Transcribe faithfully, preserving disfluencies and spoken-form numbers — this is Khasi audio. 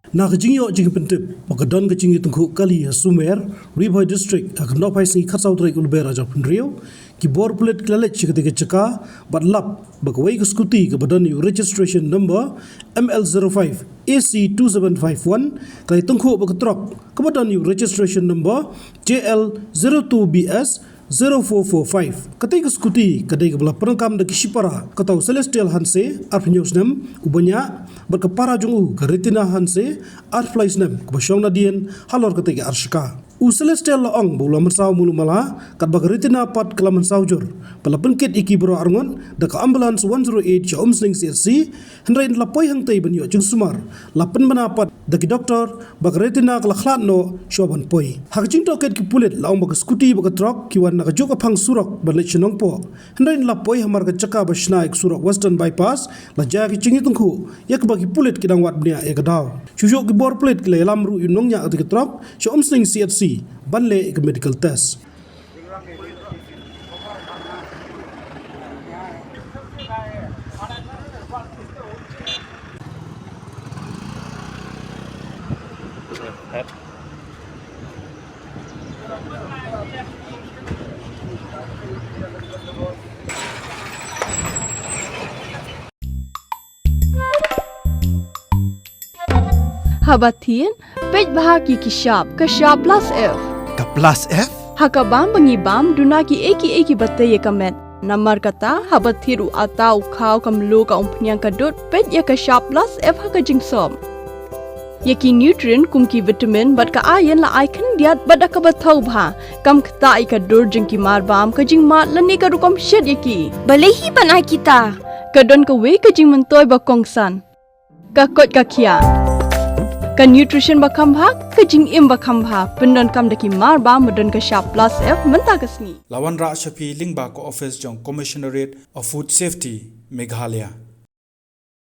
Na ka jingïoh jingpyntip ba ka don ka jingïatangkhuh kali ha Sumer, Ri Bhoi District, ha ka nohphai sngi khatsaw tarik u Lber ar hajar arphew hynriew, ki bor pulit ki la leit sha katei ka jaka bad lap ba kawei ka scooty kaba don ïa u registration number M L zero five A C two seven five one ka la ïatangkhuh bad ka trok kaba don ïa u registration number J L zero two B S zero four four five. Katei ka scooty ka dei kaba la pyndonkam da ki shipara, kata u Celestial Hanse, arphew hynñiew snem, u bniah, bad ka para jong u ka Retina Hanse, arphew lai snem, kaba shong nadien halor katei ka arshaka. U Celestial la ong ba u la mynsaw mulu mala, katba ka Retina pat ka la mynsaw jur. Ba la pynkit ïa ki baroh arngut da ka ambulance one zero eight sha Umsning C H C, hynrei la poi hangtei ban ïoh jingsumar. La pynbna pat da ki doktor ba ka Retina ka la khlad noh shuwa ban poi. Ha ka jingtohkit ki pulit la ong ba ka scooty bad ka trok ki wan na kajuh ka phang surok ban leit sha Nongpoh. Hynrei la poi hamar ka jaka ba shna ïa ka surok Western Bypass, la jia ka jingïatangkhuh ïa kaba ki pulit ki dang wad bniah ïa ka daw. Shuh shuh ki bor pulit ki la ïalam ruh ïa u nongñiah katei ka trok sha Umsning C H C ban leh ïa ka medical test. Haba thied, peit bha ki ki shap, ka shap plus F. Ka plus F? Ha ka bam ba ngi bam, duna kiei kiei kiba tei ïa ka met. Namar kata, haba thied u atta, u khaw, ka mluh, ka umphniang, ka dud, peit ïa ka shap plus F ha ka jingsop. Ïa ki nutrient kum ki vitamin bad ka iron la ai khyndiat bad da kaba thaw bha. Kam ktah ïa ka dur jong ki mar bam, ka jingmad lane ka rukom shet ïa ki. Balei hi ban ai kita? Ka don kawei ka jingmyntoi ba kongsan. Ka koit ka khiah. Ka nutrition ba kham bha, ka jingim ba kham bha. Pyndonkam da ki mar bam ba don ka shap plus F mynta ka sngi. La wanrah sha phi lyngba ka office jong Commissionerate of Food Safety, Meghalaya.